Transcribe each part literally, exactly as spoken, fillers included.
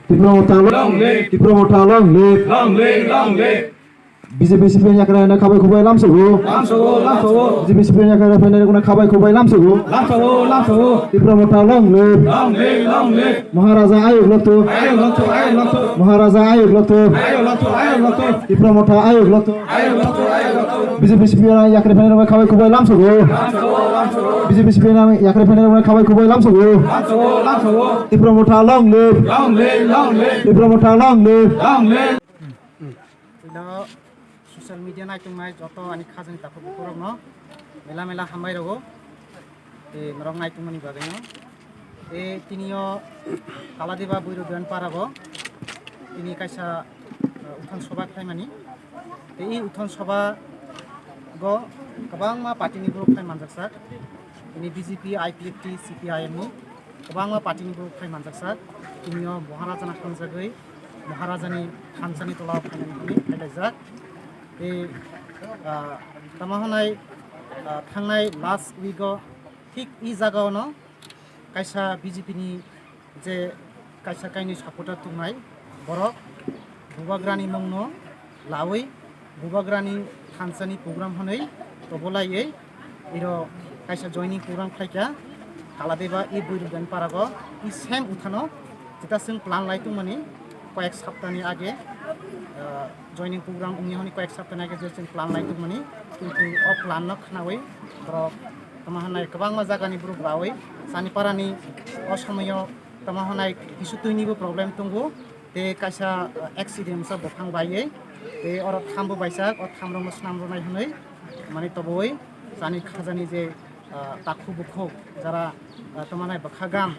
Tipra Motha long live. Tipra Motha long live. Long live, long live. B J P C P I M yakra na khabai khubai lamsogo. Lamsogo, lamsogo. B J P C P I M yakra na khabai khubai lamsogo. Lamsogo, lamsogo. Tipra Motha long live. Long live, long live. Maharaja ayuk lokto. Ayuk lokto, ayuk lokto. Maharaja ayuk lokto. Ayuk lokto, ayuk lokto. Tipra Motha ayuk lokto. Ayuk lokto, ayuk lokto. B J P C P I M yakra na khabai khubai lamsogo. Lamsogo, lamsogo. B J P C P I M yakra na khabai khubai lamsogo. Lamsogo, lamsogo. Tipra Motha long live. Long live, long live. Tipra Motha long live. Long live. Ino social media naitongnai joto ani khajani takhuk bukhurokno mela mela hambai rogo. Tei norok naitongmani bagwino. Tei tinio Kaladeba Buiru Doyan Parago tini kaisa, uh, uthon soba khlaimani. Tei i uthon soba go kwbangma party ni borok phai manjaksak. Tini B J P, I P F T, C P I M ni kwbangma party ni borok phai manjaksak. Tinio Maharajana hamjagwi Maharajani thansani tola phainani hwnwi phailaijak. Tei, ah, tamo hwnai, ah, thangnai last week o thik i jaga ono kaisa B J P ni je kaisa kainwi supporter tongnai borok Bubagrani mungno lawi Bubagrani thansani program hwnwi tobolaiwi iro kaisa joining program khlaikha Kaladeba i Buiru Doyan Parago i same uthano jeta chwng plan lai tongmani koyek saptani age, ah, joining program wngya hwnwi koyek saptani age je chwng plan lai tongmani, kintu o plan no khnawi borok tamo hwnai kwbangma jagani borok lawi Chaniparani o somoyo tamo hwnai kisu twinibo problem tongo. Tei kaisa, ah, accident sa buphang baiwi tei oro thambo baisa, o thamrokno swnam rwnai hwnwi mani toboi chani khajani je, ah, takhu bukhuk jara, ah, tamo hwnai bwkha gam,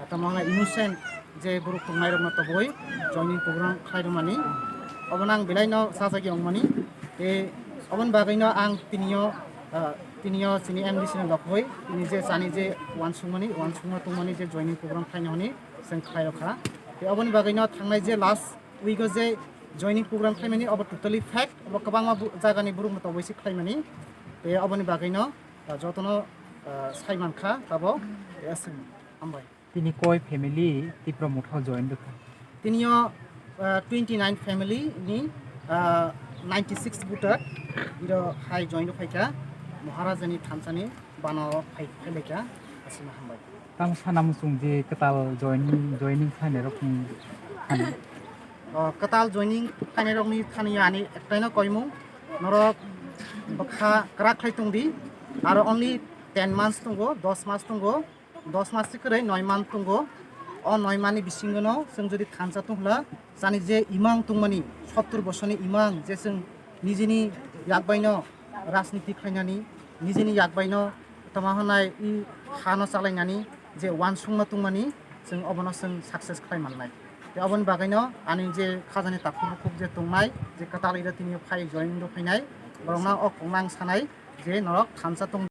ah, tamo hwnai innocent je borok tongnairokno toboi joining program khlai rwmani. Obono ang belaino sajagwi wngmani. Tei oboni bagwino ang tinio, ah, tinio chini M D C ni lokhoi tini je chani je uansukmani, uansukma tongmani je joining program khlaina hwnwi chwng khlai rokha. Tei oboni bagwino thangnai je last week o je joining program khlaimani obo totally fake, obo kwbangma bu-, jagani borokno toboi se khlaimani. Tei oboni bagwino, ah, jotono, ah, sai mankha tabok. Yes, hambai. Tini koi family Tipra Motha join rwkha? Tinio, ah, twenty nine family ni, ah, ninety six voter iro hai join rwkhaikha Maharajani thansani bana phai phailaikha. Asima hambai. Tamo sana muchung je kwtal joining, joining khainai rokni thani? O, kwtal joining khainai rokni thani ani ektaino koimung, norok bwkha kwrak khlai tongdi, aro only ten months tongo, dos mas tongo, dos mas se kwrwi noi man tongo. O noi manni bisingo no chwng jodi thansa tongla, chani je imang tongmani, sottur bosorni imang je chwng nijini yakbaino rajniti khlainani, nijini yakbaino tamo hwnai i hano chalainani je uansukma tongmani, chwng obono chwng success khlai mannai. Tei oboni bagwino ani je khajani takhuk bukhuk je tongnai, je kwtal iro tini phai join rw phainai, borokno o kokno ang sanai je norok thansa tong